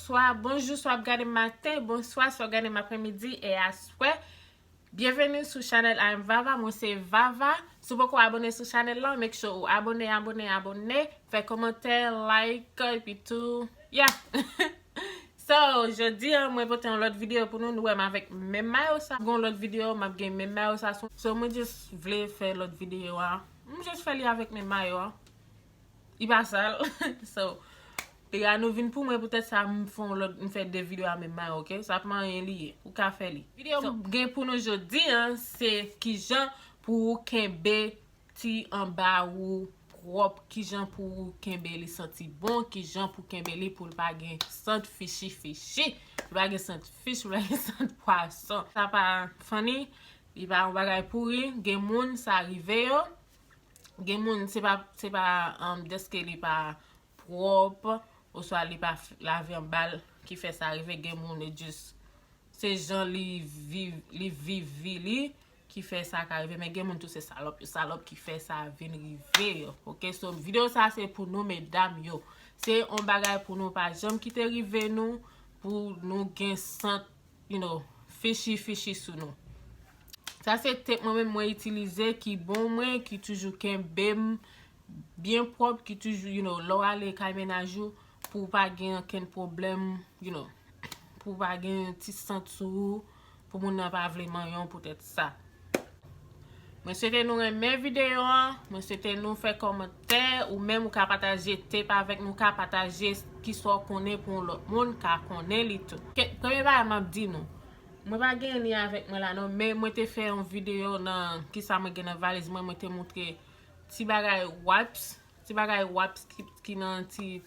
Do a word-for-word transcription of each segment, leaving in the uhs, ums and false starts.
Swa bonjou, swa w ap gade m maten, bonswa, swa w ap gade m apremidi e aswè. Byenveni sou chanèl I Am Vava, mwen se Vava. Si w poko abone sou chanèl lan, make sure ou abone, abone, abone. Fè kòmantè, like, epi tou, yeah. So, jodi a, mwen pote yon lòt videyo pou nou, nou wè m avèk menm mayo sa. Gon lòt videyo, m ap gen menm mayo sa. So, so mwen just vle fè lòt videyo a. M just fè li avèk menm mayo a. Li pa sal. So, piga nou vin pou mwen, poutèt sa, m fè yon lòt, m fè de videyo a menm mayo, oke? Sa pa anyen li ye. Ou ka fè li. Videyo m gen pou nou jodi a, se kijan pou ou kenbe ti anba ou pwòp, kijan pou ou kenbe li santi bon, kijan pou kenbe li pou l pa gen sant fichi fichi, pou l pa gen sant fich, pou l pa gen sant pwason. Sa pa funny, li pa yon bagay pouri, gen moun sa rive yo, gen moun se pa, se pa, um, dèske li pa pwòp, oswa li pa f-, lave anba l ki fè sa rive, gen moun e jis se jan li viv, li viv vi li ki fè sa ka rive, men gen moun tou se salòp yo, salòp ki fè sa vin rive yo, oke? So, videyo sa se pou nou medam yo, se yon bagay pou nou pa janm kite rive nou, pou nou gen sant, you know, fichi fichi sou nou. Sa se tep mwen menm mwen itilize ki bon mwen, ki toujou kenbe m byen pwòp, ki toujou, you know, lè w ale kay mennaj ou, pou w pa gen okenn pwoblèm, you know, pou w pa gen ti sant sou ou, pou moun nan pa vle manyen w poutèt sa. Mwen swete nou renmen videyo an, mwen swete nou fè kòmantè, ou menm ou ka pataje tep avèk nou, ka pataje ki sa w konnen pou yon lòt moun ka konnen li tou. Ke, premye bagay m ap di nou, mwen pa gen li avèk mwen la non, men mwen te fè yon videyo nan kisa mwen gen nan valiz mwen, mwen te montre ti bagay wipes, ti bagay wipes ki, ki nan ti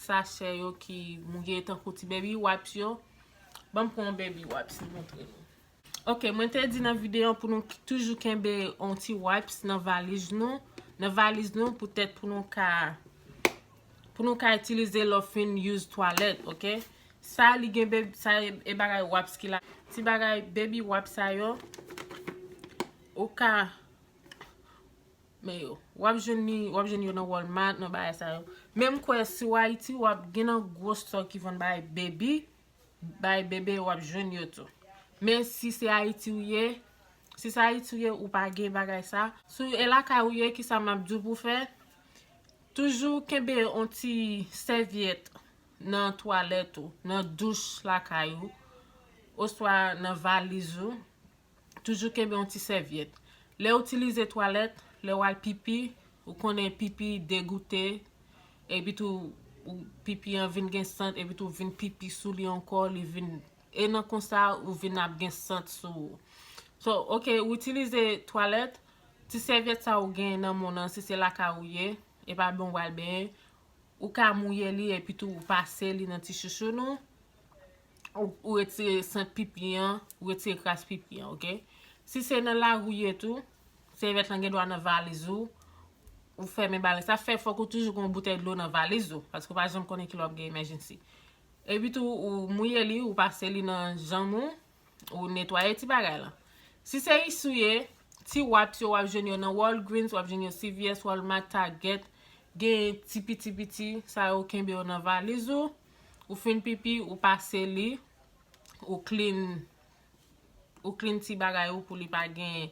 sachè yo ki mouye tankou ti baby wipes yo. Ban m pran yon baby wipes m montre nou. Oke, mwen te di nan videyo pou nou k-, toujou kenbe yon ti wipes nan valiz nou, nan valiz nou, poutèt pou nou ka, pou nou ka itilize lè w fin use twalèt, oke? Sa li gen baby, sa e, e bagay wipes ki la. Ti bagay baby wipes sa yo, ou ka, men yo, w ap jwenn li, w ap jwenn yo nan Walmart, nan bagay sa yo. Men m kwè si w Ayiti, w ap gen nan gwo store ki vann bagay baby, bay bebe, w ap jwenn yo tou. Men si se Ayiti ou ye, si se Ayiti ou ye, ou pa gen bagay sa. Si w e lakay ou ye, kisa m ap di w pou fè? Toujou kenbe yon ti sèvyèt nan twalèt ou, nan douch lakay ou, oswa nan valiz ou. Toujou kenbe yon ti sèvyèt. Lè w itilize twalèt, lè w al pipi, ou konnen pipi degoute, epi tou ou pipi an vin gen sant, epi tou vin pipi sou li ankò, li vin, e nan konsa ou vin ap gen sant sou ou. So, oke, ou itilize twalèt, ti sèvyèt sa ou gen nan men w nan, si se lakay ou ye, e pa bon w al benyen, ou ka mouye li epi tou ou pase li nan ti chouchoun ou, ou, ou retire sant pipi an, ou retire kras pipi an, oke? Si se nan lari w ye tou, sèvyèt lan gen dwa nan valiz ou, ou fèmen bagay sa, fè fòk ou toujou gen yon boutèy dlo nan valiz ou, paske ou pa janm konnen kilè w ap gen emergency. Epi tou, ou mouye li, ou pase li nan janm ou, ou netwaye ti bagay lan. Si se isi w ye, ti wipes yo w ap jwenn yo nan Walgreens, w ap jwenn yo C V S, Walmart, Target, gen ti piti piti, sa yo kenbe yo nan valiz ou. Ou fin pipi, ou pase li, ou clean, ou clean ti bagay ou pou li pa gen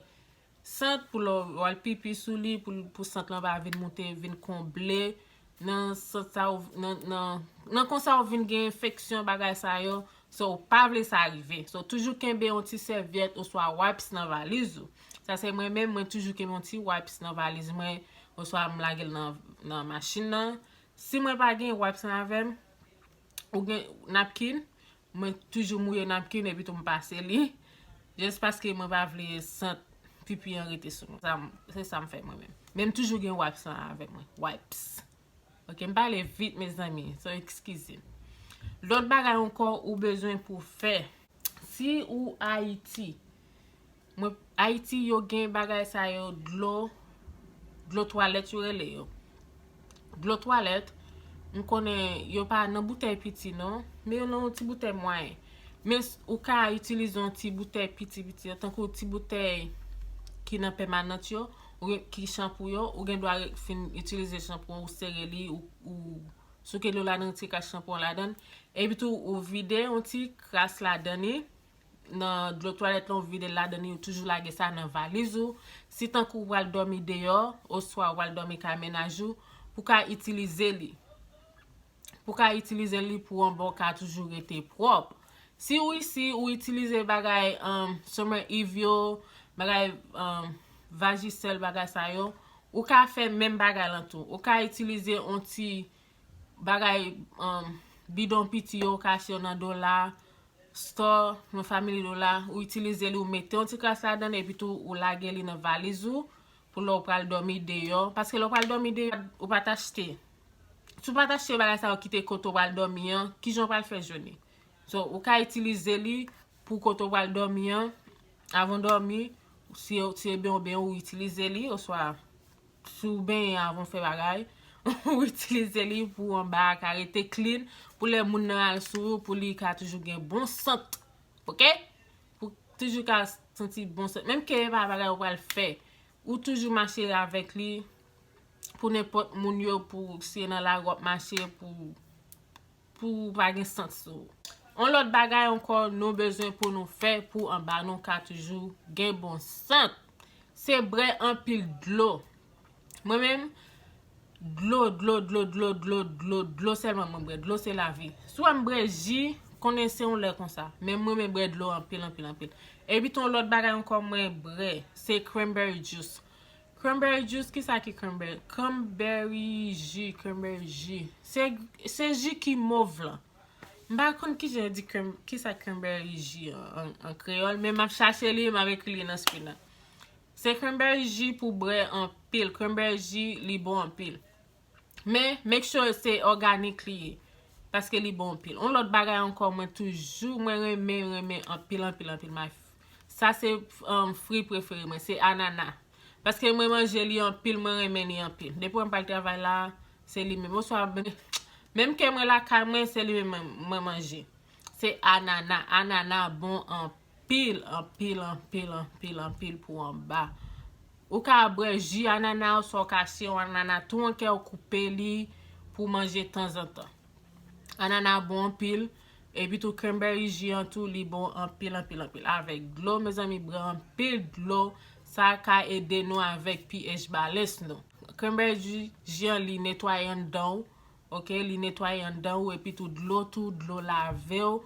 sant, pou lè w al pipi sou li, pou, pou sant lan pa vin moute, vin konble nan sant sa ou, nan, nan, nan konsa ou vin gen enfeksyon, bagay sa yo. So, ou pa vle sa rive. So, toujou kenbe yon ti sèvyèt oswa wipes nan valiz ou. Sa se mwen menm, mwen toujou kenbe yon ti wipes nan valiz mwen, oswa m lage l nan, nan machin nan. Si mwen pa gen wipes lan avè m, ou gen napkin, mwen toujou mouye napkin epi tou m pase li. Just paske mwen pa vle sant pipi an rete sou mwen. Sa m, se sa m fè mwen menm. Men m toujou gen wipes lan avè mwen. Wipes. Oke, m pale vit, mezanmi. So, eskize m. Lòt bagay ankò ou bezwen pou fè. Si ou Ayiti, mwen, Ayiti, yo gen bagay sa yo, dlo, dlo twalèt yo rele yo. Dlo twalèt, m konnen yo pa nan boutèy piti non, men yo nan yon ti boutèy mwayen. Men s-, ou ka itilize yon ti boutèy piti piti yo, tankou ti boutèy ki nan pèmanant yo, ou gen, ki chanpou yo, ou gen dwa re-, fin itilize chanpou an, ou sere li, ou, ou Souke dlo ladan, ti kras chanpon ladan. Epi tou, ou vide yon ti kras ladan li. Nan dlo twalèt lan, ou vide l ladan li, ou toujou lage sa nan valiz ou. Si tankou ou pral dòmi deyò, oswa ou pral dòmi kay mennaj ou, pou ka itilize li. Pou ka itilize li pou anba w ka toujou rete pwòp. Si ou isi, ou itilize bagay um, Summer Eve yo, bagay um, Vagisil, bagay sa yo, ou ka fè menm bagay lan tou. Ou ka itilize yon ti bagay um, bidon piti yo, ou ka achte yo nan Dola Store, nan Family Dola, ou itilize li, ou mete yon ti kras ladan, epi tou ou lage li nan valiz ou, pou lè ou pral dòmi deyò. Paske lè ou pral dòmi deyò, ou pa t achte. Si ou pa t achte bagay sa yo kite kote ou pral dòmi an, kijan ou pral fè jwenn li? So, ou ka itilize li pou kote ou pral dòmi an, avan w dòmi, si, si e ben ou ben ou itilize li, oswa si w benyen avan w fè bagay, ou itilize li pou anba a ka rete clean, pou lè moun nan al sou ou, pou li ka toujou gen bon sant, oke? Pou toujou ka santi bon sant. Menm ke e pa bagay ou pral fè, ou toujou mache avèk li, pou nenpòt moun yo, pou si e nan lari w ap mache, pou pou pa gen sant sou ou. Yon lòt bagay ankò nou bezwen pou nou fè pou anba nou ka toujou gen bon sant, se bwè anpil dlo. Mwen menm, dlo, dlo, dlo, dlo, dlo, dlo, dlo sèlman mwen bwè. Dlo se lavi. Si w wè m bwè ji, konnen se yon lè konsa. Men mwen menm bwè dlo anpil, anpil, anpil. Epi tou yon lòt bagay ankò mwen bwè, se cranberry juice. Cranberry juice, kisa ki cranberry? Cranberry ji, cranberry ji. Se, se ji ki mov lan. M pa konn kijan yo di cran, kisa cranberry ji an, an, an kreyòl, men m ap chache li, m ap ekri li nan screen nan. Se cranberry ji pou bwè anpil. Cranberry ji, li bon anpil. Men, make sure se òganik li ye. Paske li bon anpil. Yon lòt bagay ankò, mwen toujou, mwen renmen, renmen anpil, anpil, anpil. My, sa se um, fri prefere mwen, se anana. Paske mwen manje li anpil, mwen renmen li anpil. Depi mwen pral travay la, se li menm. Oswa, menm ke mwen lakay mwen, se li menm mwen, mwen manje. Se anana. Anana bon anpil, anpil, anpil, anpil, anpil pou anba. Ou ka bwè ji anana, oswa ou ka achte yon anana tou an kè, ou koupe li pou manje tanzantan. Anana bon anpil, epi tou cranberry ji an tou, li bon anpil, anpil, anpil. Avèk dlo, mezanmi, bwè anpil dlo, sa ka ede nou avèk pH balance nou. Cranberry ji, ji an, li netwaye anndan w, oke, li netwaye anndan ou, epi tou dlo tou, dlo lave w,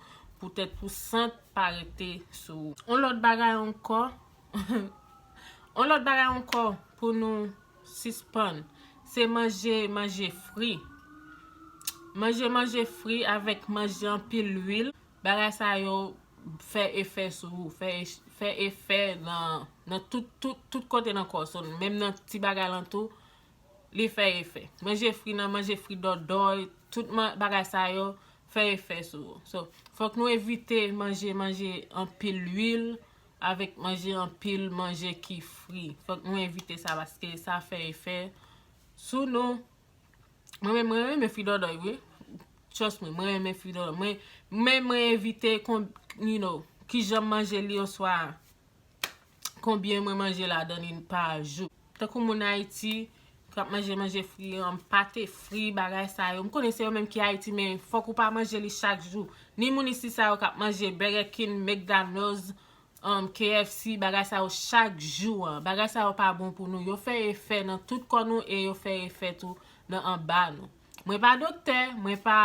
poutèt pou sant pa rete sou ou. Yon lòt bagay ankò, yon lòt bagay ankò pou nou sispann, se manje, manje fri. Manje, manje fri avèk manje anpil lwil, bagay sa yo fè efè sou ou, fè, fè efè nan, nan tout, tout, tout kote nan kò w. So, menm nan ti bagay lan tou, li fè efè. Manje fri nan, manje fri dòdòy, tout man, bagay sa yo fè efè sou ou. So, fòk nou evite manje, manje anpil lwil, avèk manje anpil manje ki fri. Fòk nou evite sa paske sa fè efè sou nou. Mwen menm, mwen renmen fri dòdòy, wi. Trust me, mwen renmen fri dòdòy. Mwen, men mwen evite, kon, you know, kijan m manje li oswa konbyen mwen manje ladan li pa jou. Tankou moun Ayiti k ap manje manje fri an, pate fri, bagay sa yo. M konnen se yo menm ki Ayiti, men fòk ou pa manje li chak jou. Ni moun isi sa yo k ap manje Burger King, McDonald's, um, K F C, bagay sa yo chak jou an. Bagay sa yo pa bon pou nou. Yo fè efè nan tout kò nou e yo fè efè tou nan anba nou. Mwen pa doktè, mwen pa,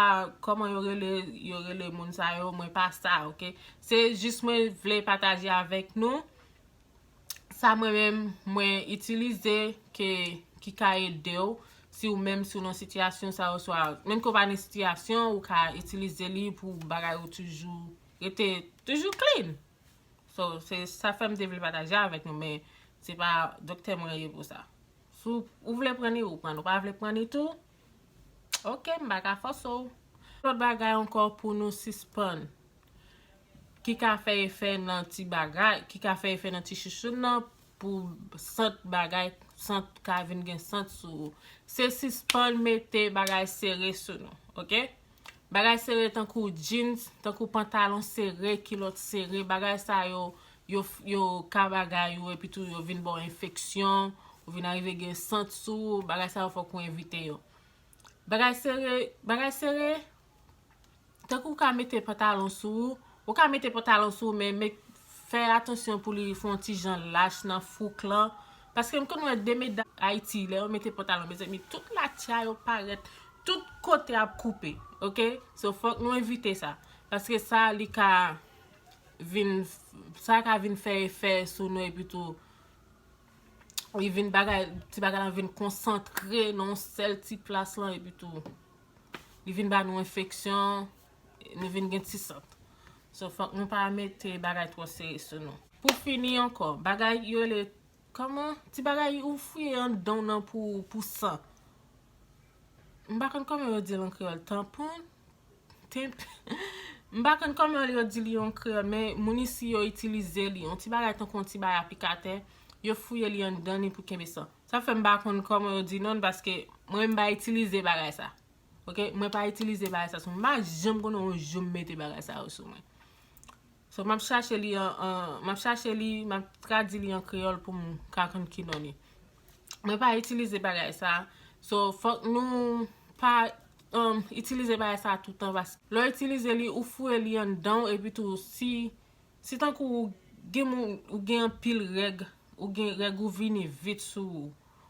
kòman yo rele, yo rele moun sa yo, mwen pa sa, oke? Se jis mwen vle pataje avèk nou sa mwen menm mwen itilize ke, ki ka ede w, si ou menm si ou nan sitiyasyon sa, oswa menm ke w pa nan sitiyasyon, ou ka itilize li pou bagay ou toujou rete toujou clean. So, se sa fè m te vle pataje avèk nou, men se pa doktè mwen ye pou sa. Si w, ou vle pran li, ou pran. Ou pa vle pran li tou, oke, m pa ka fòse w. Lòt bagay ankò pou nou sispann, ki ka fè efè nan ti bagay, ki ka fè efè nan ti chouchoun nan, pou sant bagay, sant ka vin gen sant sou ou. Se sispann mete bagay sere sou nou, oke? Bagay sere tankou jeans, tankou pantalon sere, kilòt sere, bagay sa yo, yo, yo ka bagay ou, epi tou yo vin ba w enfeksyon, ou vin arive gen sant sou ou, bagay sa yo fòk ou evite yo. Bagay sere, bagay sere. Tankou ou ka mete pantalon sou ou, ou ka mete pantalon sou ou, men, men fè atansyon pou li fè yon ti jan lach nan fouk lan. Paske m konn wè de medam Ayiti, lè yo mete pantalon, mezanmi, tout latya yo parèt, tout kote ap koupe, oke? So, fòk nou evite sa. Paske sa, li ka vin, sa ka vin fè efè sou nou, epi tou, li vin bagay, ti bagay lan vin konsantre nan yon sèl ti plas lan, epi tou, li vin ba nou enfeksyon, nou vin gen ti sant. So, fòk nou pa mete bagay twò sere sou nou. Pou fini ankò, bagay yo rele, kòman? Ti bagay ou fouye anndan w nan pou, pou san. M pa konn kòman yo di l an kreyòl, tanpon, tenp. M pa konn kòman yo di li an kreyòl, men moun isi yo itilize li. Yon ti bagay tankou yon ti bagay aplikatè, yo fouye li anndan li pou kenbe san. Sa fè m pa konn kòman yo di non, paske mwen m pa itilize bagay sa. Oke? Mwen pa itilize bagay sa sou mwen. M pa janm konnen yon jou m mete bagay sa yo sou mwen. So, m ap chache li an, an, m ap chache li, m ap tradui li an kreyòl pou m ka konn ki non li. Mwen pa itilize bagay sa. So, fòk nou pa, um, itilize bagay sa toutan, paske lè w itilize li, ou foure li anndan w, epi tou, si, si tankou ou gen moun, ou gen anpil règ, ou gen règ ou vini vit sou ou,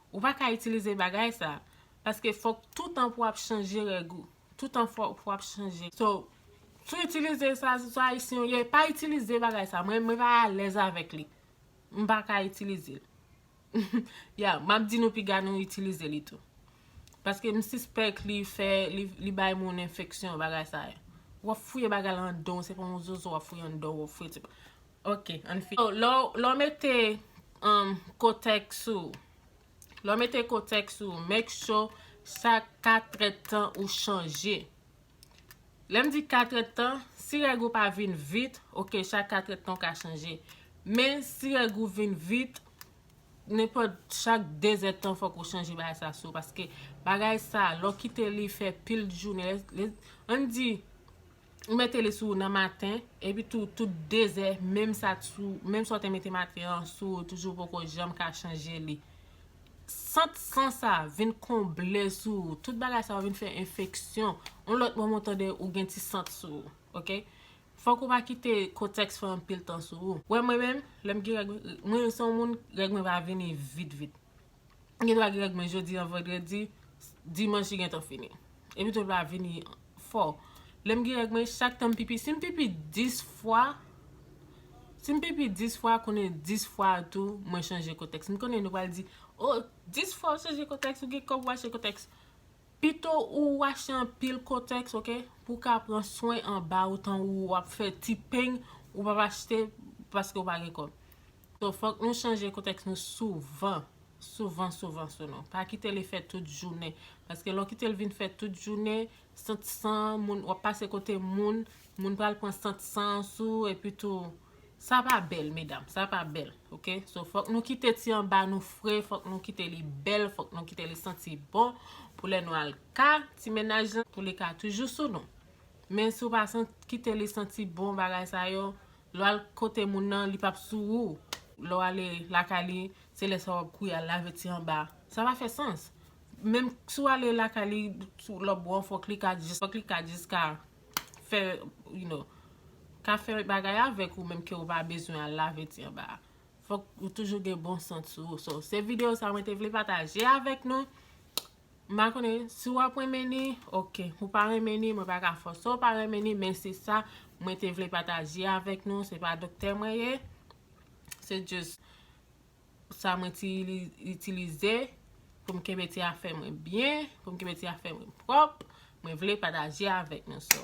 ou pa ka itilize bagay sa. Paske fòk toutan pou w ap chanje règ ou. Toutan fò, pou w ap chanje. So, si w itilize sa, si w se Ayisyen ou ye, pa itilize bagay sa. Mwen, mwen pa alèz avèk li. M pa ka itilize l. Ya, m ap di nou piga nou itilize li tou. Paske m sispèk li fè, li, li bay moun enfeksyon, bagay sa yo. W ap fouye bagay la anndan w, se pa yon zozo w ap fouye anndan w, w ap fouye ti. Oke, ann fini. So, lè w, lè w mete, um, kotèks sou, lè w mete kotèks sou, make sure chak katrèdtan ou chanje. Lè m di katrèdtan, si règ ou pa vin vit, oke, chak katrèdtan w ka chanje. Men si règ ou vin vit, nenpòt chak dezèdtan fòk ou chanje bagay sa sou ou, paske bagay sa, lè w kite li fè pil jounen, lè, lè, ann di, ou mete li sou ou nan maten, epi tou, tout dezè, menm sa sou, menm sa w te mete maten an sou ou, toujou poko janm ka chanje li. Sant san sa vin konble sou ou. Tout bagay sa yo vin fè enfeksyon. Yon lòt moman w tande ou gen ti sant sou ou, oke? Fòk ou pa kite kotèks fè anpil tan sou ou. Wè mwen menm, lè m gen règ, mwen se yon moun, règ mwen pa vini vit vit. M gen dwa gen règ mwen jodi an vandredi, dimanch li gentan fini. Epi tou l pa vini fò. Lè m gen règ mwen, chak tan m pipi, si m pipi dis fwa, si m pipi dis fwa, konnen dis fwa tou, mwen chanje kotèks. M konnen nou pral di, "O, dis fwa w chanje kotèks, ou gen kòb w achte kotèks." Pito ou achte anpil kotèks, oke? Pou w ka pran swen anba ou, tan ou ap fè ti peny, ou p ap achte paske ou pa gen kòb. So, fòk nou chanje kotèks nou souvan. Souvan, souvan sou nou. Pa kite li fè tout jounen. Paske lè w kite l vin fè tout jounen, sant san, moun, w ap pase kote moun, moun pral pran sant san sou, epi tou, sa pa bèl, medam, sa pa bèl, oke? So, fòk nou kite ti anba nou fre, fòk nou kite li bèl, fòk nou kite li santi bon, pou lè nou al ka, ti mennaj lan, pou li ka toujou sou nou. Men si w pa san-, kite li santi bon bagay sa yo, lè w al kote moun nan, li p ap sou ou. Lè w ale lakay li, se lè sa w ap kouri al lave ti anba. Sa pa fè sans. Menm si w ale lakay li, sou lòt bò, fòk li ka jis, fòk li ka jis ka fè, you know, ka fè bagay avèk ou, menm ke ou pa bezwen al lave ti anba a. Fòk ou toujou gen bon sant sou ou. So, se videyo sa mwen te vle pataje avèk nou. M pa konnen si w ap renmen li, oke. Ou pa renmen li, mwen pa ka fòse w pa renmen li, men se sa mwen te vle pataje avèk nou. Se pa doktè mwen ye. Se jis sa mwen ti li-, itilize pou m kenbe ti afè mwen byen, pou m kenbe ti afè mwen pwòp. Mwen vle pataje avèk nou. So,